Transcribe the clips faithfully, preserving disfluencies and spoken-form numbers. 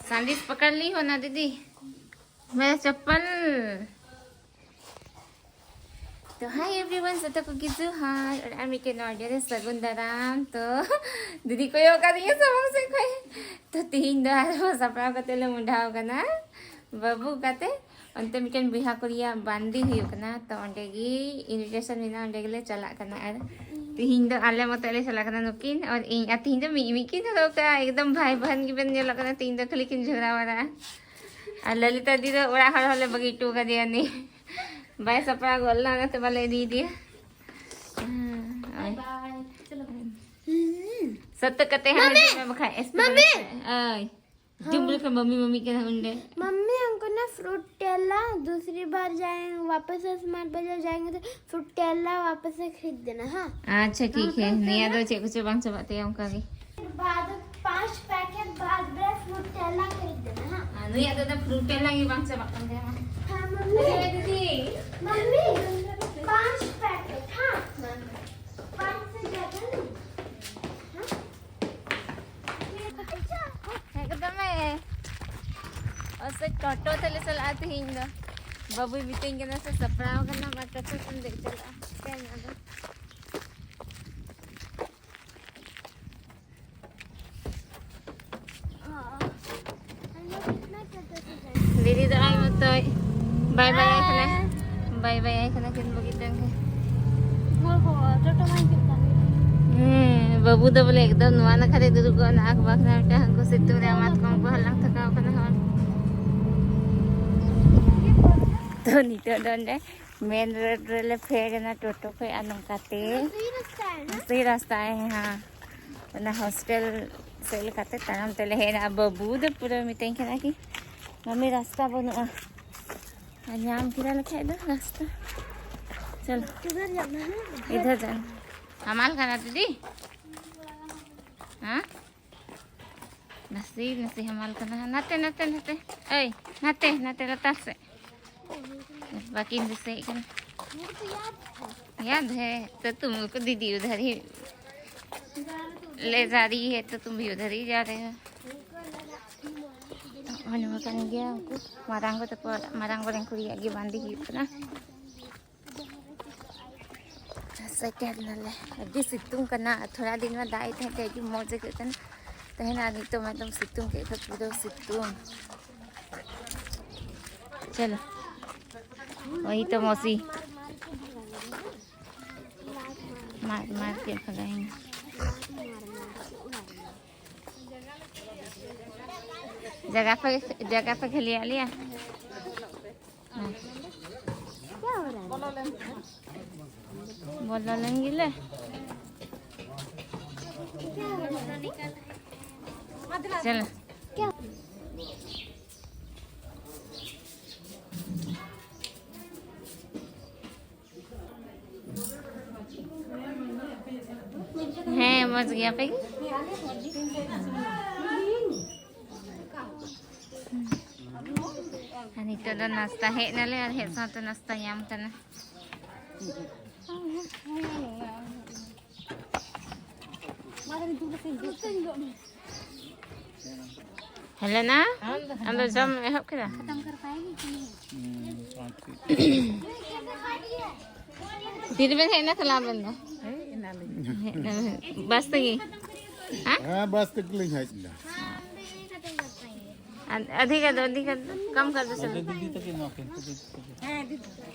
ᱥᱟᱸᱫᱮᱥ ᱯᱟᱠᱟᱲ ᱞᱤ ᱦᱳ ᱱᱟ ᱫᱤᱫᱤ᱾ ᱢᱮ ᱪᱟᱯᱯᱟᱞ᱾ ᱛᱚ, hi everyone, ᱡᱚᱛᱚ ᱠᱚᱜᱮ ᱡᱚᱦᱟᱨ᱾ ᱟᱨ ᱟᱨ ᱢᱤᱫᱴᱮᱱ ᱱᱚᱣᱟ video ᱨᱮ ᱥᱟᱹᱜᱩᱱ ᱫᱟᱨᱟᱢ᱾ ᱛᱚ, ᱫᱤᱫᱤ ᱠᱚᱭᱚᱜ ᱠᱟᱫᱤᱧᱟ ᱥᱟᱢᱟᱝ ᱥᱮᱫ ᱠᱷᱚᱱ᱾ ᱛᱚ, ᱛᱤᱦᱤᱧ ᱫᱚ ᱟᱨᱦᱚᱸ ᱥᱟᱯᱲᱟᱣ ᱠᱟᱛᱮ ᱞᱮ ᱢᱚᱸᱰᱷᱟᱣ ᱠᱟᱱᱟ ᱵᱟᱹᱵᱩ ᱠᱟᱛᱮ᱾ ᱚᱱᱛᱮ ᱢᱤᱫᱴᱮᱱ ᱵᱚᱭᱦᱟ ᱠᱩᱲᱤᱭᱟᱜ ᱵᱟᱱᱫᱤ ᱦᱩᱭᱩᱜ ᱠᱟᱱᱟ, ᱛᱚ ᱚᱸᱰᱮ ᱜᱮ invitation ᱢᱮᱱᱟᱜᱼᱟ, ᱚᱸᱰᱮ ᱜᱮᱞᱮ ᱪᱟᱞᱟᱜ ᱠᱟᱱᱟ᱾ ᱟᱨ ᱛᱤᱦᱤᱧ ᱫᱚ ᱟᱞᱮ ᱢᱚᱛᱚ ᱞᱮ ᱪᱟᱞᱟᱜ ᱠᱟᱱᱟ ᱱᱩᱠᱤᱱ, ᱟᱨ ᱤᱧ, ᱟᱨ ᱛᱤᱦᱤᱧ ᱫᱚ ᱢᱤᱫ ᱢᱤᱫ ᱠᱤᱱ ᱦᱚᱨᱚᱜ ᱠᱟᱜᱼᱟ, ᱮᱠᱫᱚᱢ ᱵᱷᱟᱭ ᱵᱚᱦᱚᱱ ᱜᱮᱵᱮᱱ ᱧᱮᱞᱚᱜ ᱠᱟᱱᱟ᱾ ᱛᱤᱦᱤᱧ ᱫᱚ ᱠᱷᱟᱹᱞᱤ ᱠᱤᱱ ᱡᱷᱚᱜᱽᱲᱟ ᱵᱟᱲᱟᱜᱼᱟ᱾ ᱟᱨ ᱞᱚᱞᱤᱛᱟ ᱫᱤ ᱫᱚ ᱚᱲᱟᱜ ᱦᱚᱲ ᱦᱚᱸᱞᱮ ᱵᱟᱹᱜᱤ ᱦᱚᱴᱚ ᱠᱟᱫᱮᱭᱟ, ᱩᱱᱤ ᱵᱟᱭ ᱥᱟᱯᱲᱟᱣ ᱜᱚᱫ ᱞᱮᱱᱟ, ᱚᱱᱟᱛᱮ ᱵᱟᱞᱮ ᱤᱫᱤᱭᱮᱫᱮᱭᱟ᱾ ᱦᱮᱸ, ᱳᱭ᱾ ᱥᱟᱹᱛ ᱠᱟᱛᱮ ᱦᱟᱸᱜ ᱦᱤᱡᱩᱜ ᱢᱮ, ᱵᱟᱠᱷᱟᱡ ᱮᱥᱯᱮᱨᱮ ᱢᱟᱢᱤ! ᱳᱭ᱾ ᱡᱩᱢ ᱨᱮᱠᱷᱟ ᱢᱟᱢᱤ ᱢᱟᱢᱤ ᱠᱟᱱᱟ ᱚᱸᱰᱮ᱾ मम्मी, हमको ना फ्रूट टेला दूसरी बार जाएंगे, वापस से स्मार्ट बाजार जाएंगे तो फ्रूट टेला वापस से खरीद देना, हाँ? ᱟᱪᱪᱷᱟ, ᱴᱷᱤᱠ ᱦᱮ᱾ ᱱᱤᱭᱟᱹ ᱫᱚ ᱪᱮᱫ ᱠᱚᱪᱚ ᱵᱟᱝ ᱪᱟᱵᱟᱜ ᱛᱟᱭᱟ ᱚᱱᱠᱟ ᱜᱮ᱾ बाद पाँच पैकेट बाद में फ्रूट टेला खरीद देना, हाँ? ᱦᱮᱸ, ᱱᱩᱭᱟᱜ ᱫᱚ ᱯᱷᱨᱩᱴ ᱴᱮᱞᱟ ᱜᱮ ᱵᱟᱝ ᱪᱟᱵᱟᱜ ᱠᱟᱱ ᱛᱟᱭᱟ᱾ हाँ, मम्मी। ᱫᱤᱫᱤ। मम्मी, पाँच पैकेट, हाँ? पाँच से ज्यादा नहीं। हाँ? ᱮᱠᱫᱚᱢᱮ᱾ ᱚᱥᱮ ᱴᱳᱴᱳ ᱛᱮᱞᱮ ᱪᱟᱞᱟᱜᱼᱟ ᱛᱤᱦᱤᱧ ᱫᱚ᱾ ᱵᱟᱹᱵᱩᱭ ᱢᱤᱛᱟᱹᱧ ᱠᱟᱱᱟ ᱥᱮ ᱥᱟᱯᱲᱟᱣ ᱠᱟᱱᱟ, ᱢᱟ ᱴᱳᱴᱳ ᱛᱮᱢ ᱫᱮᱡ ᱪᱟᱞᱟᱜᱼᱟ᱾ ᱪᱤᱠᱟᱹᱭ ᱢᱮ ᱟᱫᱚ? ᱫᱤᱫᱤ ᱫᱚ ᱟᱡ ᱢᱚᱛᱚᱡ ᱵᱟᱭ ᱵᱟᱭ ᱟᱭ ᱠᱟᱱᱟ᱾ ᱵᱟᱭ ᱵᱟᱭ ᱟᱭ ᱠᱟᱱᱟ ᱠᱤᱱ ᱵᱩᱜᱤ ᱴᱟᱝ ᱜᱮ᱾ ᱦᱳᱭ ᱦᱳᱭ, ᱴᱳᱴᱳ ᱢᱟ ᱦᱤᱡᱩᱜ ᱠᱟᱱ ᱜᱮ᱾ ᱦᱮᱸ, ᱵᱟᱹᱵᱩ ᱫᱚ ᱵᱚᱞᱮ ᱮᱠᱫᱚᱢ ᱱᱚᱣᱟ ᱱᱟᱠᱷᱟ ᱨᱮ ᱫᱩᱲᱩᱵ ᱜᱚᱫ ᱱᱟ, ᱟᱠ ᱵᱟᱠ ᱱᱟ ᱢᱤᱫᱴᱟᱝ ᱦᱟᱹᱱᱠᱩ ᱥᱤᱛᱩᱝ ᱨᱮ ᱢᱟᱛᱠᱚᱢ ᱠᱚ ᱦᱟᱞᱟᱝ ᱛᱷᱟᱠᱟᱣ ᱠᱟᱱᱟ ᱦᱚᱲ᱾ ᱛᱚ ᱱᱤᱛᱚᱜ ᱫᱚ ᱚᱸᱰᱮ ᱢᱮᱱ ᱨᱳᱰ ᱨᱮᱞᱮ ᱯᱷᱮᱰ ᱮᱱᱟ ᱴᱳᱴᱳ ᱠᱷᱚᱡ, ᱟᱨ ᱱᱚᱝᱠᱟᱛᱮ ᱥᱮᱭ ᱨᱟᱥᱛᱟ ᱦᱮᱸ, ᱚᱱᱟ ᱦᱳᱥᱴᱮᱞ ᱥᱮᱫ ᱞᱮᱠᱟᱛᱮ ᱛᱟᱲᱟᱢ ᱛᱮᱞᱮ ᱦᱮᱡ ᱮᱱᱟ᱾ ᱵᱟᱹᱵᱩ ᱫᱚ ᱯᱩᱨᱟᱹ ᱢᱤᱛᱟᱹᱧ ᱠᱟᱱᱟ ᱠᱤ, "ᱢᱟᱢᱤ, ᱨᱟᱥᱛᱟ ᱵᱟᱹᱱᱩᱜᱼᱟ", ᱟᱨ ᱧᱟᱢ ᱠᱮᱫᱟ ᱞᱮᱠᱷᱟᱡ ᱫᱚ ᱨᱟᱥᱛᱟ᱾ ᱪᱚᱞᱚ, ᱤᱫᱷᱟᱨ ᱡᱟᱱᱟ᱾ ᱦᱟᱢᱟᱞ ᱠᱟᱱᱟ ᱫᱤᱫᱤ? ᱦᱮᱸ? ᱱᱟᱥᱮ ᱱᱟᱥᱮ ᱦᱟᱢᱟᱞ ᱠᱟᱱᱟ᱾ ᱱᱟᱛᱮ, ᱱᱟᱛᱮ, ᱱᱟᱛᱮ᱾ ᱮᱭ, ᱱᱟᱛᱮ, ᱱᱟᱛᱮ ᱞᱟᱛᱟᱨ ᱥᱮᱫ᱾ ᱵᱟᱹᱠᱤᱱ ᱫᱤᱥᱟᱹᱭᱮᱫ ᱠᱟᱱᱟ᱾ याद है तो तुमको दीदी उधर ही ले जा रही है, तो तुम भी उधर ही जा रहे हो। ᱱᱚᱜᱼᱚᱭ ᱱᱚᱣᱟ ᱠᱟᱱ ᱜᱮᱭᱟ ᱩᱱᱠᱩ ᱢᱟᱨᱟᱝ ᱜᱚ ᱛᱟᱠᱚ, ᱢᱟᱨᱟᱝ ᱜᱚ ᱨᱮᱱ ᱠᱩᱲᱤᱭᱟᱜ ᱜᱮ ᱵᱟᱸᱫᱮ ᱦᱩᱭᱩᱜ ᱠᱟᱱᱟ᱾ ᱥᱮᱴᱮᱨ ᱱᱟᱞᱮ᱾ ᱟᱹᱰᱤ ᱥᱤᱛᱩᱝ ᱠᱟᱱᱟ᱾ ᱛᱷᱚᱲᱟ ᱫᱤᱱ ᱢᱟ ᱫᱟᱜ ᱮᱫ ᱛᱟᱦᱮᱸᱫ ᱛᱮ ᱟᱹᱰᱤ ᱢᱚᱡᱽ ᱟᱹᱭᱠᱟᱹᱜ ᱠᱟᱱᱟ ᱛᱟᱦᱮᱱᱟ, ᱟᱨ ᱱᱤᱛᱚᱜ ᱢᱟ ᱮᱠᱫᱚᱢ ᱥᱤᱛᱩᱝ ᱠᱮᱫ ᱠᱷᱟᱱ ᱯᱩᱨᱟᱹ ᱥᱤᱛᱩᱝ᱾ ᱪᱚᱞᱚ, ᱚᱭ ᱛᱚ ᱢᱚᱥᱤ᱾ ᱢᱟᱨ ᱢᱟᱨ ᱠᱮᱫ ᱠᱷᱟᱱ᱾ ᱡᱟᱭᱜᱟ ᱯᱮ, ᱡᱟᱭᱜᱟ ᱯᱮ ᱠᱷᱟᱹᱞᱤᱭᱟᱜ ᱞᱮᱭᱟ᱾ ᱵᱚᱞᱚ ᱞᱮᱱ ᱜᱮᱞᱮ᱾ ᱪᱟᱞᱟ᱾ ᱦᱮᱸ, ᱢᱚᱡᱽ ᱜᱮ᱾ ᱟᱯᱮ ᱜᱮ? ᱟᱨ ᱱᱤᱛᱚᱜ ᱫᱚ ᱱᱟᱥᱛᱟ ᱦᱮᱡ ᱱᱟᱞᱮ, ᱟᱨ ᱦᱮᱡ ᱥᱟᱶᱛᱮ ᱱᱟᱥᱛᱟ ᱧᱟᱢ ᱠᱟᱱᱟ᱾ ᱦᱮᱞᱮᱱᱟ, ᱟᱢ ᱫᱚ ᱡᱚᱢ ᱮᱦᱚᱵ ᱠᱮᱫᱟ? ᱛᱤᱨᱮᱵᱮᱱ ᱦᱮᱡ ᱮᱱᱟ ᱛᱟᱦᱞᱮ ᱟᱵᱮᱱ ᱫᱚ? ᱦᱮᱡ ᱮᱱᱟᱞᱤᱧ᱾ ᱦᱮᱡ ᱮᱱᱟ᱾ ᱵᱟᱥ ᱛᱮᱜᱮ? ᱦᱮᱸ? ᱦᱮᱸ, ᱵᱟᱥ ᱛᱮᱜᱮ ᱞᱤᱧ ᱦᱮᱡ ᱮᱱᱟ᱾ ᱟᱨ ᱟᱫᱷᱮ ᱠᱟ ᱫᱚ, ᱟᱫᱷᱮ ᱠᱟ ᱫᱚ, ᱠᱚᱢ ᱠᱟ ᱫᱚ ᱥᱟᱞᱟ᱾ ᱫᱤᱫᱤ ᱛᱟᱠᱤᱱ ᱱᱚᱣᱟ ᱠᱤᱱ, ᱫᱤᱫᱤ ᱛᱟᱠᱤᱱ᱾ ᱦᱮᱸ, ᱫᱤᱫᱤ᱾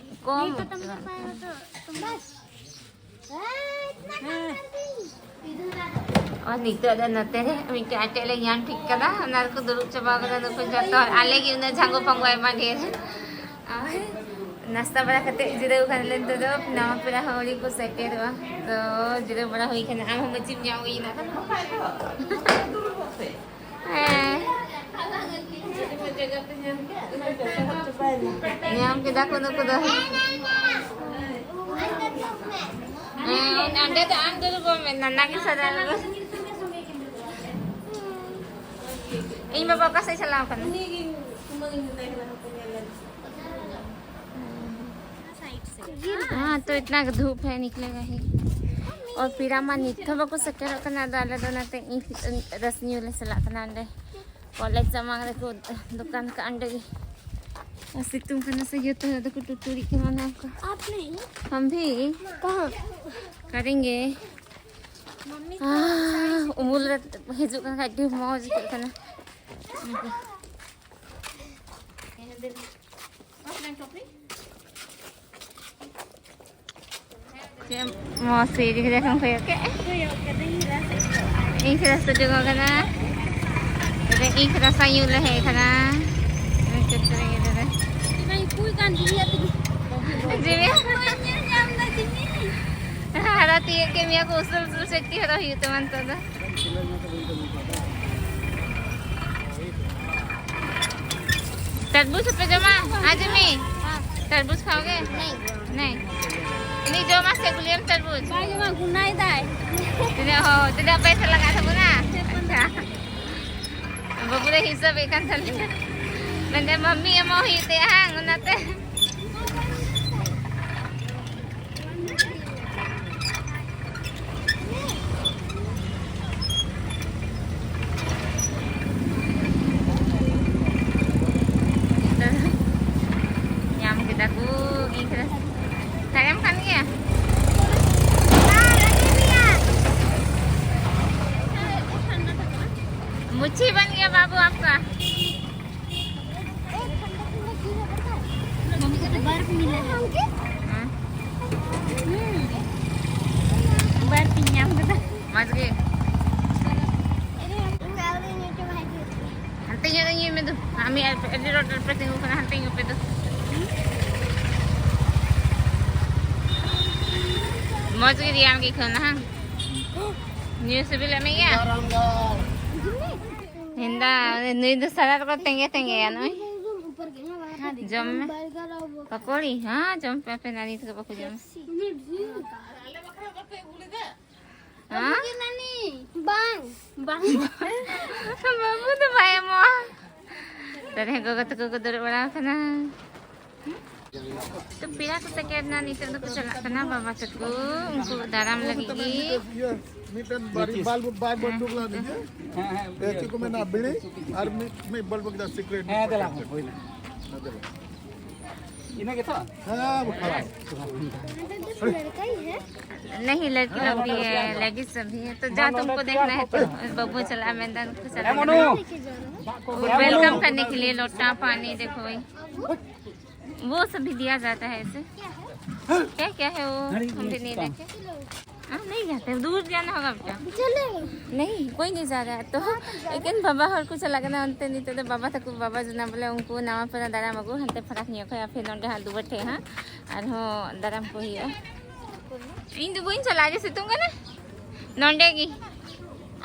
ᱠᱚᱢ᱾ ᱟᱨ ᱱᱤᱛᱚᱜ ᱫᱚ ᱱᱚᱛᱮ ᱨᱮ ᱢᱤᱫᱴᱮᱡ ᱟᱴᱮᱫ ᱞᱮ ᱧᱟᱢ ᱴᱷᱤᱠ ᱠᱟᱫᱟ, ᱚᱱᱟ ᱨᱮᱠᱚ ᱫᱩᱲᱩᱵ ᱪᱟᱵᱟ ᱠᱟᱱᱟ ᱱᱩᱠᱩ ᱡᱚᱛᱚ ᱦᱚᱲ᱾ ᱟᱞᱮ ᱜᱮ ᱩᱱᱟᱹᱜ ᱡᱷᱟᱸᱜᱚ ᱯᱷᱟᱸᱜᱚ ᱟᱭᱢᱟ ᱰᱷᱮᱨ᱾ ᱟᱨ ᱱᱟᱥᱛᱟ ᱵᱟᱲᱟ ᱠᱟᱛᱮ ᱡᱤᱨᱟᱹᱣ ᱠᱟᱱᱟᱞᱮ᱾ ᱱᱤᱛᱚᱜ ᱫᱚ ᱱᱟᱣᱟ ᱯᱮᱲᱟ ᱦᱚᱸ ᱟᱹᱣᱨᱤ ᱠᱚ ᱥᱮᱴᱮᱨᱚᱜᱼᱟ, ᱛᱚ ᱡᱤᱨᱟᱹᱣ ᱵᱟᱲᱟ ᱦᱩᱭ ᱠᱟᱱᱟ᱾ ᱟᱢ ᱦᱚᱸ ᱢᱟᱹᱪᱤᱢ ᱧᱟᱢ ᱦᱩᱭᱱᱟ᱾ ᱦᱮᱸ᱾ ᱧᱟᱢ ᱠᱮᱫᱟ ᱠᱚ ᱱᱩᱠᱩ ᱫᱚ᱾ ᱦᱮᱸ, ᱚᱸᱰᱮ ᱫᱚ ᱟᱢ ᱫᱩᱲᱩᱵ ᱢᱮ, ᱱᱟᱱᱟ ᱜᱮ ᱥᱟᱫᱟ ᱨᱮ᱾ ᱤᱧ ᱵᱟᱵᱟ ᱚᱠᱟ ᱥᱮᱫ ᱪᱟᱞᱟᱣ ᱠᱟᱱᱟ? हाँ, तो इतना धूप है, निकलेगा ही। और पीरा मा नित हो बाको सेटल करना, ᱟᱫᱚ ᱟᱞᱮ ᱫᱚ ᱚᱱᱟᱛᱮ ᱤᱧ ᱨᱟᱥ ᱧᱩ ᱞᱮ ᱪᱟᱞᱟᱜ ᱠᱟᱱᱟ ᱚᱸᱰᱮ᱾ ᱠᱚᱞᱮᱡᱽ ᱥᱟᱢᱟᱝ ᱨᱮᱠᱚ ᱫᱚᱠᱟᱱ ᱠᱟᱜᱼᱟ ᱚᱸᱰᱮ ᱜᱮ᱾ ᱟᱨ ᱥᱤᱛᱩᱝ ᱠᱟᱱᱟ ᱥᱮ, ᱡᱚᱛᱚ ᱦᱚᱲ ᱫᱚᱠᱚ ᱴᱩᱴᱩᱨᱤᱜ ᱠᱟᱱᱟ ᱚᱱᱟ ᱠᱚ᱾ आप नहीं? हम भी। कहाँ? करेंगे। ᱢᱟᱢᱤ ᱠᱚ ᱟᱦ, ᱩᱢᱩᱞ ᱨᱮ ᱦᱤᱡᱩᱜ ᱠᱟᱱ ᱠᱷᱟᱡ ᱟᱹᱰᱤ ᱢᱚᱡᱽ ᱟᱹᱭᱠᱟᱹᱜ ᱠᱟᱱᱟ᱾ ᱪᱮᱫ ᱢᱚᱡᱽ ᱥᱤᱨᱤᱡᱽ ᱞᱮᱠᱟᱢ ᱠᱚᱭᱚᱜ ᱠᱮᱫ? ᱠᱚᱭᱚᱜ ᱠᱟᱹᱫᱟᱹᱧ ᱦᱤᱨᱟ ᱥᱮᱫ ᱫᱚ᱾ ᱤᱧ ᱦᱤᱨᱟ ᱥᱮᱫ ᱡᱚᱝ ᱠᱟᱱᱟ᱾ ᱤᱧ ᱦᱤᱨᱟ ᱥᱟᱭ ᱧᱩ ᱞᱮ ᱦᱮᱡ ᱠᱟᱱᱟ᱾ ᱤᱧ ᱠᱩᱭ ᱠᱟᱱ ᱡᱤᱣᱤ ᱟᱹᱛᱤᱧ᱾ ᱡᱤᱣᱤ? ᱵᱟᱹᱧ ᱧᱮᱞ ᱧᱟᱢ ᱫᱟ ᱡᱤᱣᱤ᱾ ᱦᱟᱨᱟ ᱛᱤᱭᱳᱜ ᱠᱮᱫ ᱢᱮᱭᱟ ᱠᱚ, ᱩᱥᱩᱞ ᱩᱥᱩᱞ ᱥᱮᱫ ᱛᱤ ᱦᱚᱨᱚᱜ ᱦᱩᱭᱩᱜ ᱛᱟᱢᱟ ᱱᱤᱛᱚᱜ ᱫᱚ᱾ तरबूज पे जमा। आज मैं तरबूज खाओगे? नहीं। नहीं। नहीं, जो मत से गुलियम तरबूज। ᱵᱟᱭ ᱡᱚᱢᱟ, ᱜᱩᱱᱟᱭ ᱫᱟᱭ᱾ ᱛᱤᱱᱟᱹᱜ ᱦᱚᱸ, ᱛᱤᱱᱟᱹᱜ ᱯᱚᱭᱥᱟ ᱞᱟᱜᱟᱜ ᱛᱟᱵᱚᱱᱟ? ᱟᱪᱪᱷᱟ᱾ ᱵᱟᱹᱵᱩ ᱫᱚ ᱦᱤᱥᱟᱹᱵᱮᱫ ᱠᱟᱱ ᱛᱟᱞᱮᱭᱟ᱾ ᱢᱮᱱᱫᱟᱭ, "ᱢᱟᱢᱢᱤ ᱮᱢᱚᱜ ᱦᱩᱭᱩᱜ ᱛᱟᱭᱟ ᱦᱟᱝ, ᱚᱱᱟᱛᱮ᱾" ᱧᱟᱢ ᱠᱮᱫᱟ ᱠᱚ ᱜᱤᱫᱽᱨᱟᱹ᱾ ᱛᱟᱭᱚᱢ ᱠᱟᱱ ᱜᱮᱭᱟ᱾ ᱢᱩᱪᱷᱤ ᱵᱟᱱ ᱜᱮᱭᱟ ᱵᱟᱵᱩ ᱟᱯᱠᱟ᱾ मम्मी को तो बर्फ मिला है। हाँ। हम्म। बर्फ ᱧᱟᱢ ᱠᱮᱫᱟ᱾ ᱢᱚᱡᱽ ᱜᱮ᱾ ᱦᱟᱱᱛᱮ ᱧᱚᱜ ᱧᱩᱭ ᱢᱮ ᱫᱩ᱾ ᱟᱢᱤ ᱟᱹᱰᱤ ᱨᱚᱰ ᱨᱮᱯᱮ ᱛᱤᱸᱜᱩ ᱠᱟᱱᱟ, ᱦᱟᱱᱛᱮ ᱧᱚᱜ ᱯᱮ ᱫᱩ᱾ ᱢᱚᱡᱽ ᱜᱮ ᱨᱮᱭᱟᱲ ᱜᱮ ᱟᱹᱭᱠᱟᱹᱣ ᱱᱟ, ᱦᱟᱝ? ᱧᱩ ᱥᱤᱵᱤᱞᱮᱫ ᱢᱮ ᱜᱮᱭᱟ? ᱦᱮᱸᱫᱟ, ᱱᱩᱭ ᱫᱚ ᱥᱟᱨᱟ ᱨᱮᱠᱚ ᱛᱮᱸᱜᱮ ᱛᱮᱸᱜᱮᱭᱟ ᱱᱩᱭ᱾ ᱡᱚᱢ ᱢᱮ᱾ ᱯᱟᱠᱚᱲᱤ, ᱦᱮᱸ, ᱡᱚᱢ ᱯᱮ ᱟᱯᱮ, ᱱᱟᱱᱤ ᱛᱟᱠᱚ ᱵᱟᱠᱚ ᱡᱚᱢᱟ᱾ ᱦᱮᱸ? ᱵᱟᱝ, ᱵᱟᱝ᱾ ᱵᱟᱹᱵᱩ ᱫᱚ ᱵᱟᱭ ᱮᱢᱚᱜᱼᱟ᱾ ᱛᱟᱦᱞᱮ ᱜᱚᱜᱚ ᱛᱟᱠᱚ ᱠᱚ ᱫᱩᱲᱩᱵ ᱵᱟᱲᱟ ᱟᱠᱟᱱᱟ᱾ ᱛᱚ ᱯᱮᱲᱟ ᱠᱚ ᱥᱮᱴᱮᱨ ᱮᱱᱟ, ᱱᱤᱛᱚᱜ ᱫᱚᱠᱚ ᱪᱟᱞᱟᱜ ᱠᱟᱱᱟ ᱵᱟᱵᱟ ᱛᱟᱠᱚ ᱩᱱᱠᱩ ᱫᱟᱨᱟᱢ ᱞᱟᱹᱜᱤᱫ ᱜᱮ᱾ ᱢᱤᱫᱴᱮᱱ ᱵᱟᱨᱤ ᱵᱟᱞᱵ ᱵᱟᱭ ᱵᱚᱱᱫᱩᱠ ᱞᱟᱜ ᱫᱤᱡᱮ᱾ ᱮ, ᱪᱮᱫ ᱠᱚ ᱢᱮᱱᱟ, ᱵᱤᱲᱤ ᱟᱨ ᱢᱤᱫ ᱢᱤᱫ ᱵᱟᱞᱵ ᱠᱮᱫᱟ ᱥᱤᱠᱨᱮᱴ᱾ ᱦᱮᱸ ᱫᱮᱞᱟ ᱦᱩᱭᱱᱟ᱾ ᱤᱱᱟᱹ ᱜᱮᱛᱚ? ᱦᱮᱸ, ᱵᱟᱠᱷᱟᱱ᱾ लड़का ही है। नहीं, लड़की लोग भी है, लेडीज सब भी है। तो जा, तुमको देखना है तो। बब्बू चला, मैदान को चला। मनु। वेलकम करने के लिए लोटा पानी देखो भाई। वो सब भी दिया जाता है ऐसे। क्या क्या है वो, हम भी नहीं देखे। हाँ, नहीं जाते, दूर जाना होगा बेटा। चले। नहीं, कोई नहीं जा रहा है। तो लेकिन ᱵᱟᱵᱟ ᱦᱚᱲ ᱠᱚ ᱪᱟᱞᱟᱜ ᱠᱟᱱᱟ ᱚᱱᱛᱮ᱾ ᱱᱤᱛᱚᱜ ᱫᱚ ᱵᱟᱵᱟ ᱛᱟᱠᱚ, ᱵᱟᱵᱟ ᱡᱚᱱᱟ ᱵᱚᱞᱮ ᱩᱱᱠᱩ ᱱᱟᱣᱟ ᱯᱮᱲᱟ ᱫᱟᱨᱟᱢ ᱟᱹᱜᱩ ᱦᱟᱱᱛᱮ ᱯᱷᱟᱨᱟᱠ ᱧᱚᱜ ᱠᱷᱚᱱ, ᱟᱨ ᱯᱷᱤᱨ ᱱᱚᱸᱰᱮ ᱦᱟᱸᱜ ᱫᱩᱣᱟᱹᱨ ᱴᱷᱮᱡ ᱦᱟᱸᱜ ᱟᱨᱦᱚᱸ ᱫᱟᱨᱟᱢ ᱠᱚ ᱦᱩᱭᱩᱜᱼᱟ᱾ ᱤᱧ ᱫᱚ ᱵᱟᱹᱧ ᱪᱟᱞᱟᱜᱼᱟ, ᱡᱮ ᱥᱤᱛᱩᱝ ᱠᱟᱱᱟ ᱱᱚᱸᱰᱮ ᱜᱮ᱾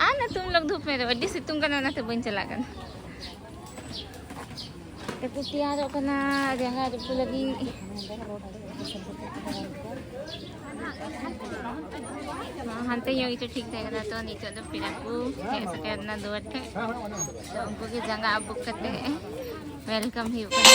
ᱟᱨ ᱱᱤᱛᱚᱝ ᱞᱚᱜ ᱫᱷᱩᱯ ᱢᱮ ᱨᱮ ᱟᱹᱰᱤ ᱥᱤᱛᱩᱝ ᱠᱟᱱᱟ, ᱚᱱᱟᱛᱮ ᱵᱟᱹᱧ ᱪᱟᱞᱟᱜ ᱠᱟᱱᱟ᱾ ᱛᱟᱠᱚ ᱛᱮᱭᱟᱨᱚᱜ ᱠᱟᱱᱟ ᱡᱟᱸᱜᱟ ᱟᱹᱨᱩᱵ ᱠᱚ ᱞᱟᱹᱜᱤᱫ᱾ ᱦᱟᱱᱛᱮ ᱧᱚᱜ ᱜᱮᱪᱚ ᱴᱷᱤᱠ ᱛᱟᱦᱮᱸ ᱠᱟᱱᱟ, ᱛᱚ ᱱᱤᱛᱚᱜ ᱫᱚ ᱯᱮᱲᱟ ᱠᱚ ᱦᱮᱡ ᱥᱮᱴᱮᱨ ᱮᱱᱟ ᱫᱩᱣᱟᱹᱨ ᱴᱷᱮᱡ᱾ ᱛᱚ ᱩᱱᱠᱩ ᱜᱮ ᱡᱟᱸᱜᱟ ᱟᱵᱩᱠ ᱠᱟᱛᱮ ᱣᱮᱞᱠᱟᱢ ᱦᱩᱭᱩᱜ ᱠᱟᱱᱟ᱾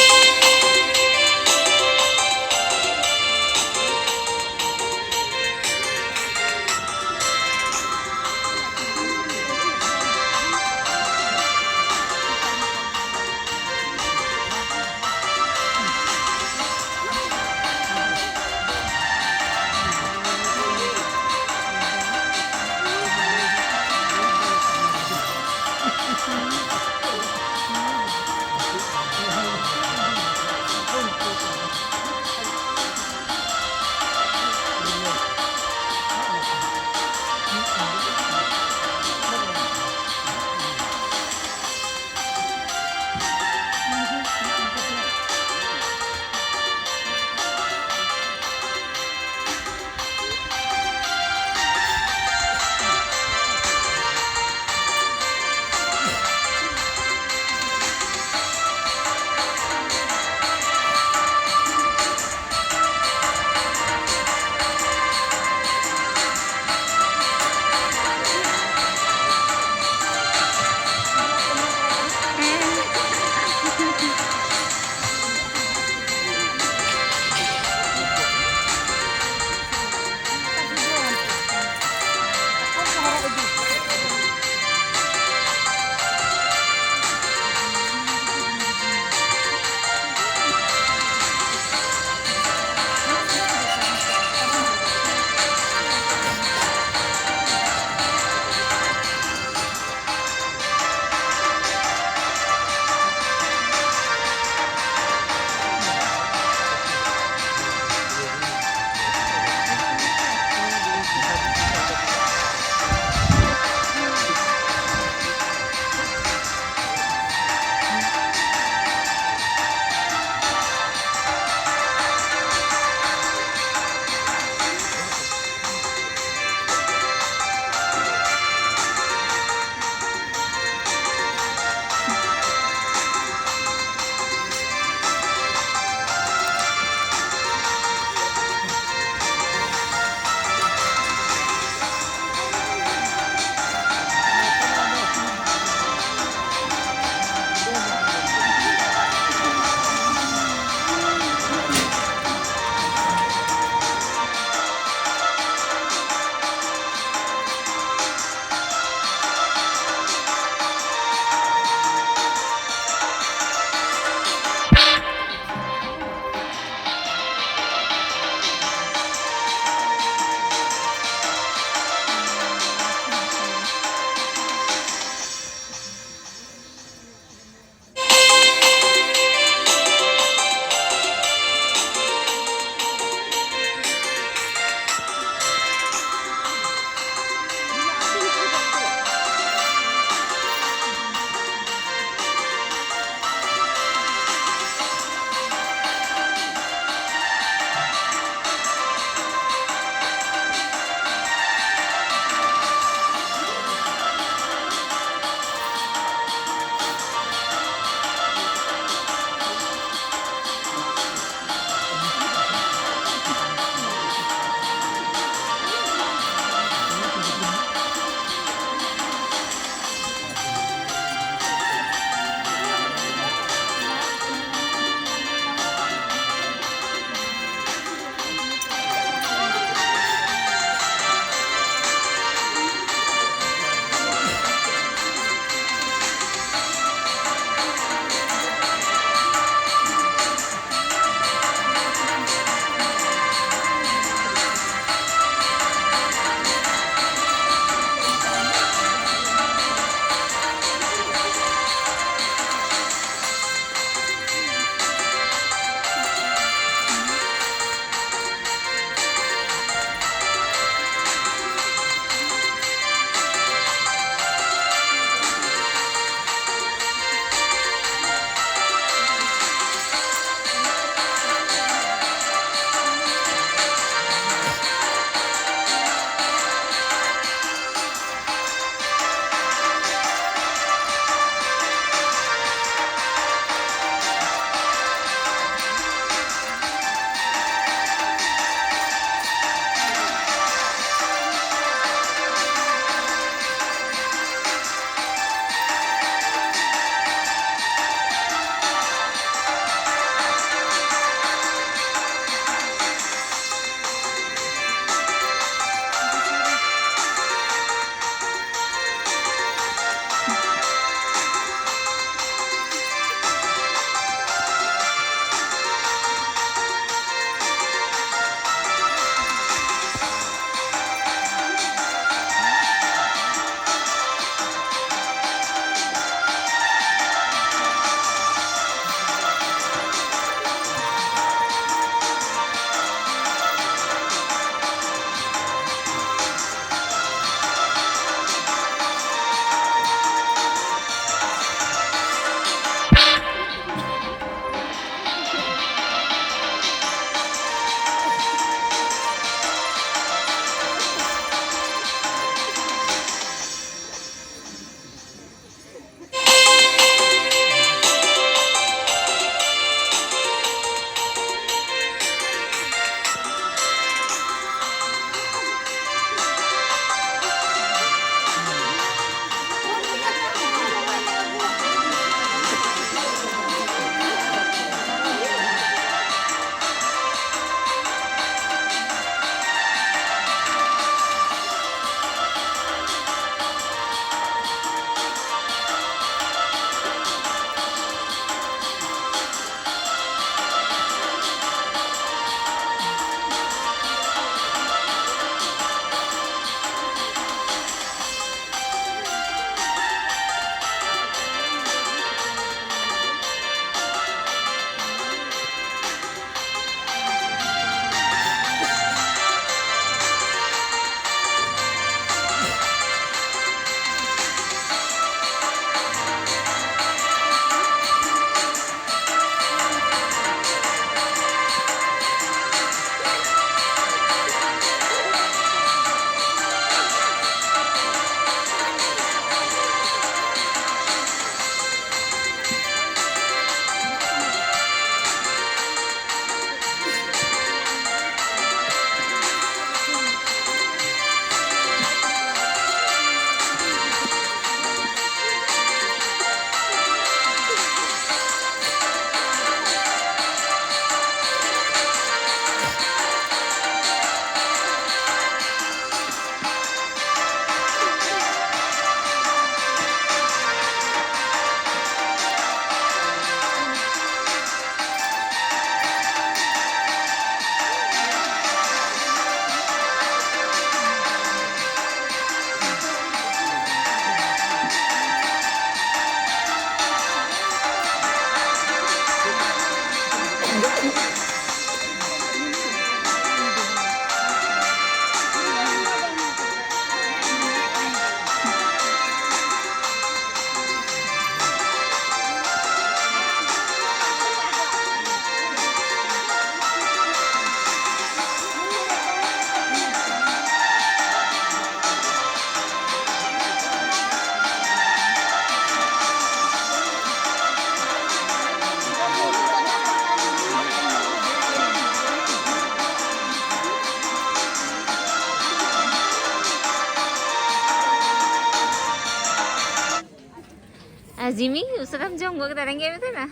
ᱡᱤᱢᱤ, ᱩᱥᱟᱹᱨᱟᱢ ᱡᱚᱢ ᱜᱚᱫ ᱠᱮᱫᱟ, ᱨᱮᱸᱜᱮᱡ ᱢᱮ ᱛᱟᱦᱮᱱᱟ?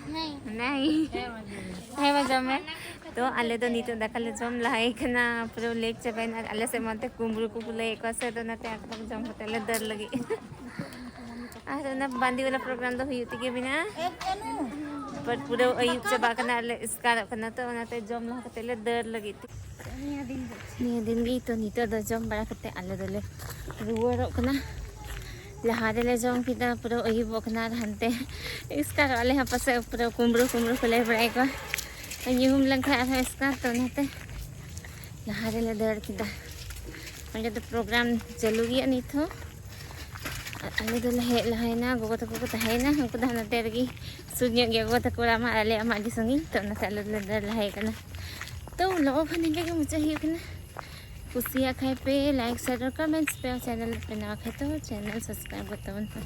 ᱱᱟᱭ᱾ ᱦᱮᱸ ᱢᱟ, ᱡᱚᱢ ᱢᱮ᱾ ᱛᱚ, ᱟᱞᱮ ᱫᱚ ᱱᱤᱛᱚᱜ ᱫᱟᱠᱟ ᱞᱮ ᱡᱚᱢ ᱞᱟᱦᱟᱭ ᱠᱟᱱᱟ, ᱯᱩᱨᱟᱹ ᱞᱮᱴ ᱪᱟᱵᱟᱭᱮᱱᱟ᱾ ᱟᱨ ᱟᱞᱮ ᱥᱮᱫ ᱢᱟ ᱚᱱᱛᱮ ᱠᱩᱢᱵᱽᱲᱩ ᱠᱚᱠᱚ ᱞᱟᱹᱭᱮᱫ ᱠᱚᱣᱟ ᱥᱮ, ᱟᱫᱚ ᱚᱱᱟᱛᱮ ᱟᱠᱚ ᱡᱚᱢ ᱠᱟᱛᱮ ᱞᱮ ᱫᱟᱹᱲ ᱞᱟᱹᱜᱤᱫ᱾ ᱟᱨ ᱚᱱᱟ ᱵᱟᱸᱫᱤ ᱵᱟᱞᱟ ᱯᱨᱳᱜᱨᱟᱢ ᱫᱚ ᱦᱩᱭᱩᱜ ᱛᱮᱜᱮ ᱢᱮᱱᱟᱜᱼᱟ, ᱵᱟᱴ ᱯᱩᱨᱟᱹ ᱟᱹᱭᱩᱵ ᱪᱟᱵᱟᱜ ᱠᱟᱱᱟ ᱟᱨ ᱞᱮ ᱮᱥᱠᱟᱨᱚᱜ ᱠᱟᱱᱟ, ᱛᱚ ᱚᱱᱟᱛᱮ ᱡᱚᱢ ᱞᱟᱦᱟ ᱠᱟᱛᱮ ᱞᱮ ᱫᱟᱹᱲ ᱞᱟᱹᱜᱤᱫ ᱛᱮ᱾ ᱱᱤᱭᱟᱹ ᱫᱤᱱ ᱜᱮ, ᱛᱚ ᱱᱤᱛᱚᱜ ᱫᱚ ᱡᱚᱢ ᱵᱟᱲᱟ ᱠᱟᱛᱮ ᱟᱞᱮ ᱫᱚᱞᱮ ᱨᱩᱣᱟᱹᱲᱚᱜ ᱠᱟᱱᱟ᱾ ᱞᱟᱦᱟ ᱨᱮᱞᱮ ᱡᱚᱢ ᱠᱮᱫᱟ, ᱯᱩᱨᱟᱹ ᱟᱹᱭᱩᱵᱚᱜ ᱠᱟᱱᱟ ᱟᱨ ᱦᱟᱱᱛᱮ ᱮᱥᱠᱟᱨᱚᱜ ᱟᱞᱮ ᱦᱚᱸ ᱯᱟᱥᱮᱡ ᱯᱩᱨᱟᱹ ᱠᱩᱢᱵᱽᱲᱩ ᱠᱩᱢᱵᱽᱲᱩ ᱠᱚ ᱞᱟᱹᱭ ᱵᱟᱲᱟᱭᱮᱫ ᱠᱚᱣᱟ᱾ ᱧᱩᱦᱩᱢ ᱞᱮᱱᱠᱷᱟᱱ ᱟᱨᱦᱚᱸ ᱮᱥᱠᱟᱨ, ᱛᱚ ᱚᱱᱟᱛᱮ ᱞᱟᱦᱟ ᱨᱮᱞᱮ ᱫᱟᱹᱲ ᱠᱮᱫᱟ᱾ ᱚᱸᱰᱮ ᱫᱚ ᱯᱨᱳᱜᱨᱟᱢ ᱪᱟᱹᱞᱩ ᱜᱮᱭᱟ ᱱᱤᱛ ᱦᱚᱸ᱾ ᱟᱨ ᱟᱞᱮ ᱫᱚᱞᱮ ᱦᱮᱡ ᱞᱟᱦᱟᱭᱮᱱᱟ, ᱜᱚᱜᱚ ᱛᱟᱠᱚ ᱠᱚ ᱛᱟᱦᱮᱸᱭᱮᱱᱟ, ᱩᱱᱠᱩ ᱫᱚ ᱦᱟᱱᱛᱮ ᱨᱮᱜᱮ, ᱥᱩᱨ ᱧᱚᱜ ᱜᱮᱭᱟ ᱜᱚᱜᱚ ᱛᱟᱠᱚ ᱚᱲᱟᱜ ᱢᱟ, ᱟᱞᱮᱭᱟᱜ ᱢᱟ ᱟᱹᱰᱤ ᱥᱟᱺᱜᱤᱧ, ᱛᱚ ᱚᱱᱟᱛᱮ ᱟᱞᱮ ᱫᱚᱞᱮ ᱫᱟᱹᱲ ᱞᱟᱦᱟᱭᱮ ᱠᱟᱱᱟ᱾ ᱛᱚ vlog ᱦᱚᱸ ᱱᱤᱝᱠᱟᱹ ᱜᱮ ᱢᱩᱪᱟᱹᱫ ᱦᱩᱭᱩᱜ ᱠᱟᱱᱟ᱾ ᱠᱩᱥᱤᱭᱟᱜ ᱠᱷᱟᱡ ᱯᱮ like, share ᱟᱨ comments ᱯᱮ, ᱟᱨ channel ᱯᱮ ᱱᱟᱣᱟ ᱠᱷᱟᱡ ᱛᱚ channel subscribe ᱠᱟᱛᱟᱵᱚᱱ ᱯᱮ᱾